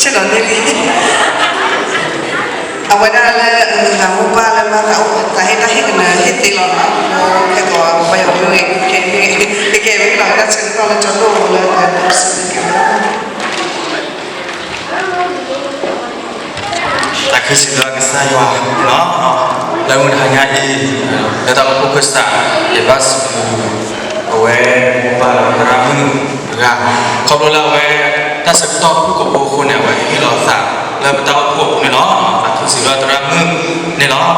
ဆ့ၣ်နီၤန့ၣ်လံ, အဝဲဒၣ်လၢ မိၢ်ပၢ်လၢမၤသးအိၣ် သးဟ့ၣ်တၢ်ဟ့ၣ်ကနၢၤဟ့ၣ်သ့လီၤနီၤ, ခဲကီးပှၤယီၤမ့ၢ်ဂ့ၤ ကဲကဲဂ့ၤလီၤ ဝဲဒၣ်ဆၢကတီၢ်လၢကၠီဒိၣ်လၢ တၢ်ခုစံးဘျုးကစၢ်ယွၤနီၤ, လၢမုၢ်တဟါညါအံၤ လၢတၢ်အိၣ်ဖှိၣ်ကစၢ် ယဘၣ်စံးဘျုး အဝဲမိၢ်ပၢ်လၢသရၣ်မုၣ်တဂၤ, ခီဖျိလၢအဝဲ တၢ်ဆၢကတီၢ်ဖုၣ်ကိာ်ဖိအဃိန့ၣ် အဝဲဟ့ၣ်လီၤအသးလၢပတၢ်အိၣ်ဖှိၣ်အပူၤန့ၣ်လီၤ. သးခုစံးဘျုးသရၣ်မုၣ်န့ၣ်လီၤ.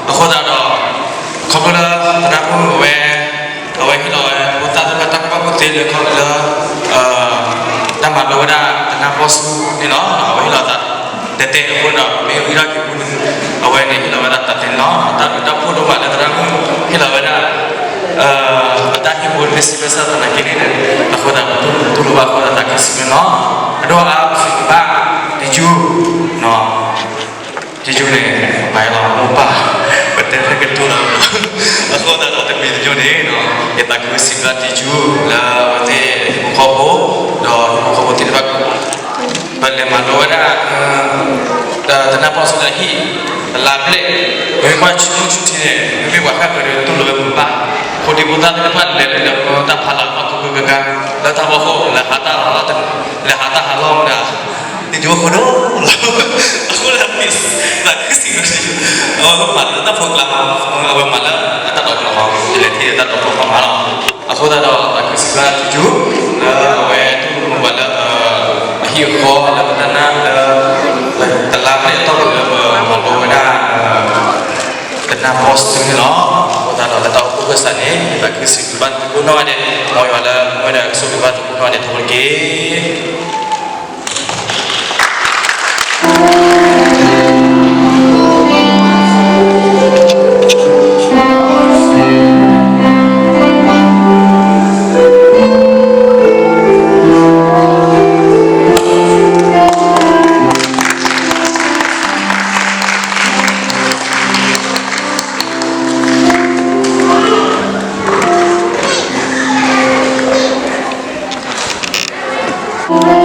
အဃိသတးဒီး ခီဖျိလၢသရၣ်မုၣ်အဝဲ အဝဲဟ့ၣ်လီၤဝဲ ဖိသၣ်သ့ၣ်တဖၣ်တၢ်ကူၣ်ဘၣ်ကူၣ်သ့လၢခီဖျိလၢ တၢ်မၤလိဝဲဒၣ်တနၢ်ပီၢ်ဆူန့ၣ်လီၤ. အဝဲဟ့ၣ်လီၤသး တဲတဲအဃိဒီး မ့ၢ်ဝံထီၣ်က့ၤပူၤန့ၣ် အဝဲန့ၣ်ဟ့ၣ်လီၤဝဲဒၣ်တၢ်သ့န့ၣ်လီၤ. တၢ်ဘျုးတၢ်ဖှိၣ်ဒိၣ်မးလၢသရၣ်မုၣ် ဟ့ၣ်လီၤဝဲဒၣ် ပတၢ်ဟ့ၣ်ဖိလၢစံးဘၣ်ဆၣ်သနာ်က့န့ၣ် အဃိသတး ပတူၢ်လိာ်ဘၣ်အဃိသတး သးခုစံးဘျုးနီၤ. အဒိၣ်အါအါပစံးဘၣ် တယုၢ် တယုၢ်န့ၣ် ပှၤလီၤမိၢ်ပၢ် ပတဲဖဲကတိၤလီၤ. အဃိသတးဒီးတမံၤတယုၢ်န့ၣ် ယသးခုစံးဘျုးတယုၢ်လၢအဝဲသ့ၣ်ဟံၣ်ဖိဃီဖိ ဒီးဟံၣ်ဖိဃီဖိသ့ၣ်တဖၣ် ပလဲၤမၤလိဝဲဒၣ် တနၢ်ပီၢ်ဆူလၢဟံၣ် တလါဘျဲၣ် မ့ၢ်ကွၢ်ဆူၣ်ဆူၣ်ထံန့ၣ် မ့မ့ၢ်ပှၤဃၣ်ဃၢၤဒီးတူၢ်လိာ်ဝဲမုာ်ဘၣ်. ဖိဒံဖိသၣ်သ့ၣ်တဖၣ်လဲၤလၢတၢ်ဖးလီၤအီၣ်ကကကက လၢတၢ်ဖီခိၣ် လဲၤဟးတၢ်ဟးလီၤ လဲၤဟးတၢ်ဟးလီၤမနုၤ တယိဖိဒိၣ်လီၤ. အဃိလၢ miss သးခုစံးဘျုး အဝဲမၤလၢတၢ်ဖိကျါ အဝဲမၤလၢအတၢ်ဒိးကျီၢ်ဟီ ယလဲၤထံၣ်တၢ်ဒိးကျီၢ်ဟီမးလီၤ. အဃိသတးဒီး သးခုစံးဘျုးတယုၢ် လၢအဝဲတူၢ်လိာ်မုာ်ပှၤလၢ အဟံၣ်အဃီလၢပတၢ်နၢ်လၢ တလါဘျဲၣ်အတီၢ်ပူၤလၢပမၤလိဝဲဒၣ် တနၢ်ပီၢ်ဆူန့ၣ်လီၤ. အဃိသတးဒီးလၢတၢ်အိၣ်ဖှိၣ်ကစၢ်န့ၣ် သးခုစံးဘျုးဘၣ်သုကိးနီၢ်ဂၤဒဲး မ်ယွၤလၢမူဝဲဒၣ်ကဆိၣ်ဂ့ၤဘၣ်သုကိးနီၢ်ဂၤဒဲးထီဘိတက့ၢ်.